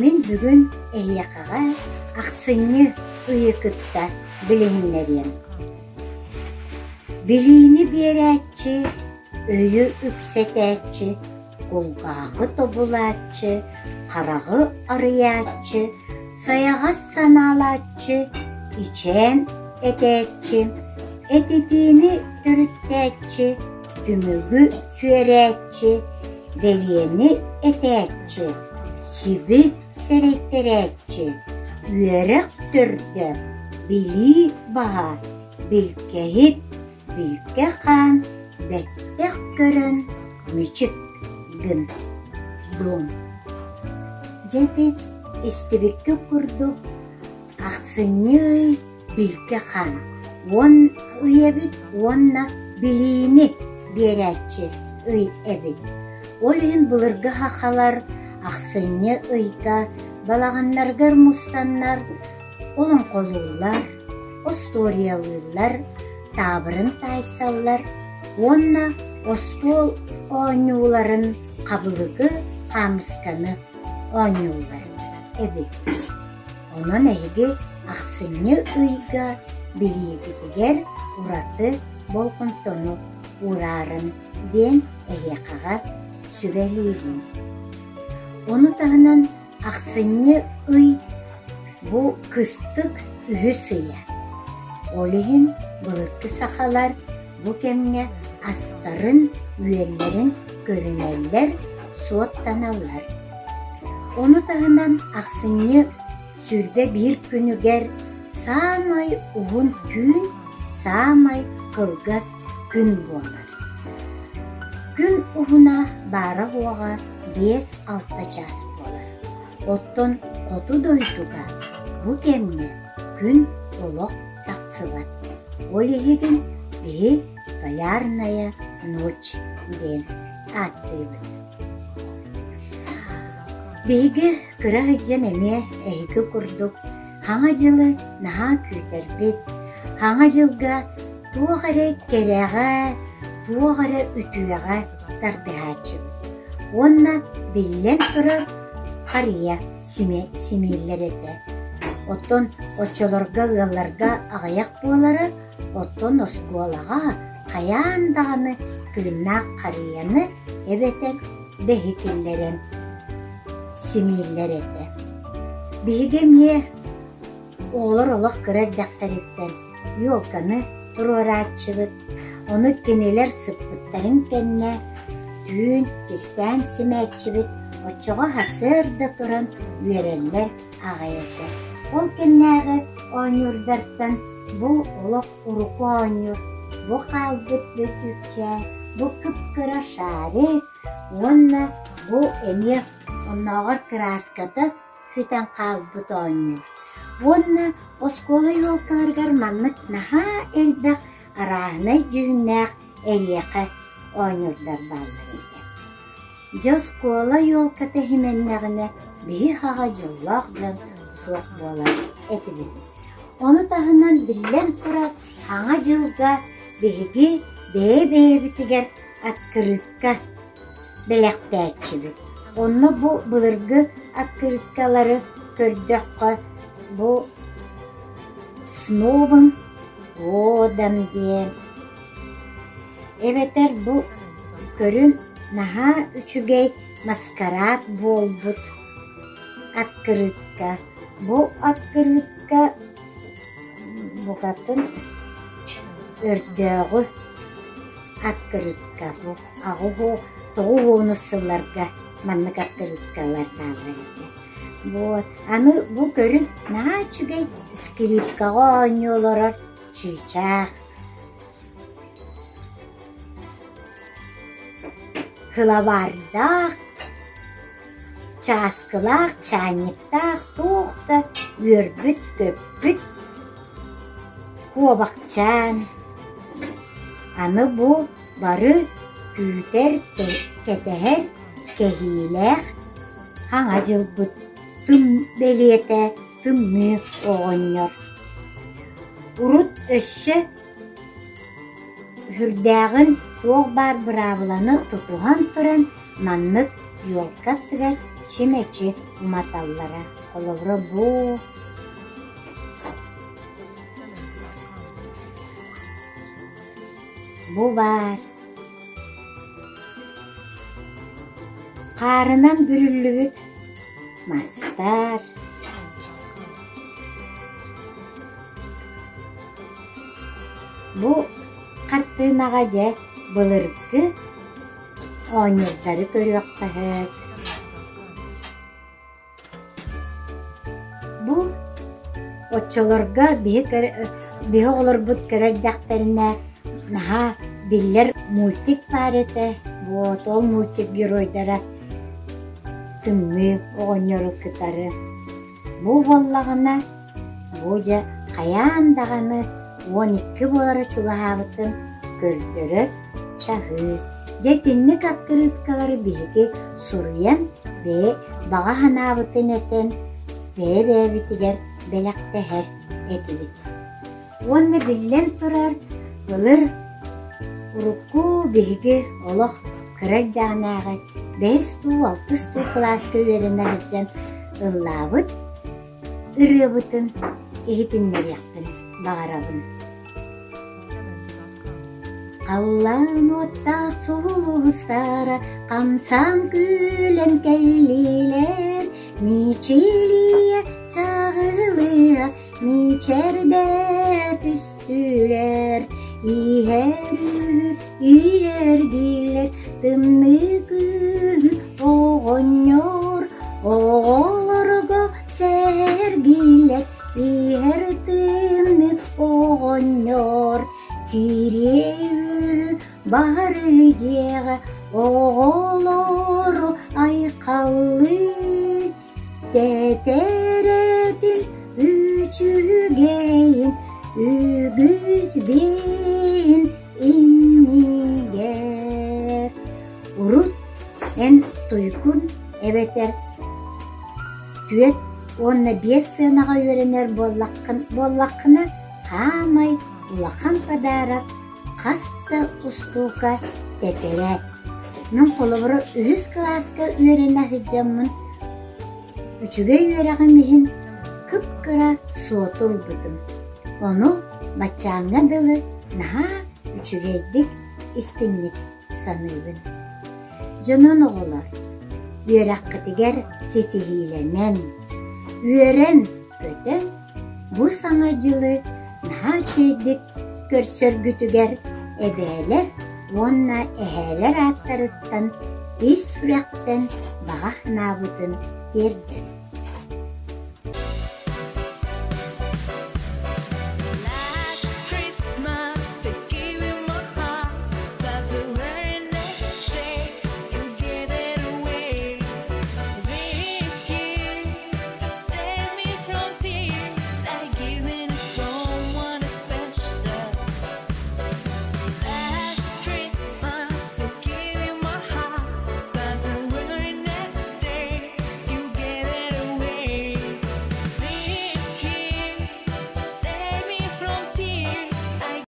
Мин бүгүн эһиэхэҕэ ахсынньы ыйы кытта билиһиннэриэм. Билиини биэрээччи, өйү үксэтээччи, кулгааҕы тобулааччы, хараҕы арыйааччы, сайаҕас санаалааччы, ичээн этээччи, этитиини төрүттээччи, түмүгү сүөрээччи, бэлиэни этээччи, сиби сэрэйтэрээччи, үөрэх төрдө, билии баһа, билкэһит, билкэ хаан, бэттэх көрөн, мичик гын дом. Дьэ ити истибиккит курдук ахсынньы ый билгэ хаан уон ый эбит уонна билиини биэрээччи ый эбит. Ол иһин былыргы сахалар ахсынньы ыйга балаҕаннарыгар мустаннар олоҥхолууллар, остуоруйалыыллар, таабырын таайсаллар уонна остуол оонньууларын хабылыгы, хаамысканы оонньууллар эбит. Онон эһиги ахсынньы ыйга билиигитигэр ураты болҕомтону уураарын диэн эһиэхэҕэ сүбэлиибин. Ону таһынан ахсынньы ый бу кыстык үһүс ыйа. Ол иһин былыргы сахалар бу кэмҥэ астарын-үөллэрин көрүнэллэр, суоттаналлар. Ону таһынан ахсынньы 21 күнүгэр саамай уһун түүн, саамай кылгас күн буолар. Күн уһуна баара-суоҕа 5-6 чаас буолар. Оттон хоту дойдуга бу кэмҥэ күн олох тахсыбат. Ол иһигин биһи полярная ночь диэн ааттыыбыт. Биһиги кыра сылдьан эмиэ эһиги курдук Хаҥа дьылы наһаа күүтэрбит. Хаҥа дьылга туох эрэ кэрэҕэ, туох эрэ үтүөҕэ тардыһааччыбыт. Уонна биллэн турар, харыйа симииллэр этэ. Оттон оччолорго ыалларга аҕыйах буолара, оттон оскуолаҕа хайаан даҕаны тыыннаах харыйаны эбэтэр бэһи киллэрэн симииллэр этэ. Биһиги эмиэ оҕолор олох кыра эрдэхтэриттэн елканы туруорааччыбыт, ону кинилэр сыппыттарын кэннэ түүн кистээн симээччибит, оччоҕо сарсыарда туран үөрэллэр аҕай этэ. Ол кэмнээҕи оонньуурдартан бу олох урукку оонньуур, бу хаалбыт бөтүүкчээн, бу кып-кыра шарик уонна бу эмиэ оннооҕор кырааската сүтэн хаалбыт оонньуур. Уонна оскуола елкаларыгар маннык наһаа элбэх арааһынай дьүһүннээх эриэхэ оонньуурдар бааллар этэ. Дьэ оскуола елката иһимэннэҕинэ биһи хаҕа дьоллоох дьон суох буолар этибит. Ону таһынан биллэн турар Саҥа дьылга биһиги бэйэ-бэйэбитигэр открытка бэлэхтээччибит. Онно бу былыргы открыткалары көрдөххө бу «С Новым годом» диэн эбэтэр бу көрүн наһаа үчүгэй маскараат буолбут открытка. Бу открытка букатын өрдөөҕү открытка бу тоҕус уонус сылларга маннык открыткалар бааллар этэ. Вот аны бу көрүн наһаа үчүгэй скрипкаҕа оонньуу олорор чыычаах Сылабаардаах, чааскылаах, чаанньыктаах туох да үөрбүт-көппүт куобахчаан. Аны бу бары күүтэр, кэтэһэр кэһиилээх Хаҥа дьылбыт тым бэлиэтэ Тымныы оҕонньор. Урут өссө Сүрдээҕин туох баар быраабыланы тутуһан туран маннык елка аттыгар чүмэчи уматаллара. Холобура бу Бу баар Хаарынан бүрүллүбүт мастар Бу хартыынаҕа дьэ былыргы оонньуурдары көрүөххэ сөп. Бу оччолорго биһи оҕолорбут көрө эрдэхтэринэ наһаа биллэр мультик баар этэ. Вот ол мультик геройдара Тымныы оҕонньору кытары. Бу буоллаҕына бу дьэ хайаан даҕаны 12 буолара чугаһаабытын көрдөрөр чаһыы. Дьэ итинник открыткалары биһиги суруйан бэйэ баҕа санаабытын этэн бэйэ-бэйэбитигэр бэлэхтэһэр этибит. Уонна биллэн турар, былыр урукку биһиги олох кыра эрдэҕинээҕи бэһис дуу, алтыс дуу кылааска үөрэнэ сылдьан ыллаабыт ырыабытын иһитиннэриэхпин баҕарабын. Халлаан уоттаах сулустара хамсаан күлэн кэллилэр, мичилийэ чаҕылыа мичэрдэ түстүлэр, иһэр иһэрдилэр тымныы күн оҕонньор оҕолорго сэргиилэр иһэр тымныы оҕонньор Кириэйи бары дьиэҕэ оҕолору айхаллыы, тэтэрэтин үчүгэйин үгүс биин иннигэр. Урут эн туйгун эбэтэр 4 уонна 5 сыанаҕа үөрэнэр буоллаххына, Хаамай улахан подарок хас да устуука тэтэрээт. Мин холобура үһүс кылааска үөрэнэ сылдьаммын үчүгэй үөрэҕим иһин кып-кыра суоту ылбытым. Ону баччааҥҥа дылы наһаа үчүгэйдик истиҥник саныыбын. Дьонун оҕолор, үөрэххитигэр ситиһиилэнэн, үөрэн-көтөн Бу Саҥа дьылы наһаа үчүгэйдик көрсөргүтүгэр эбээлэр уонна эһээлэр ааттарыттан ис сүрэхтэн баҕа санаабытын тиэрдэбит.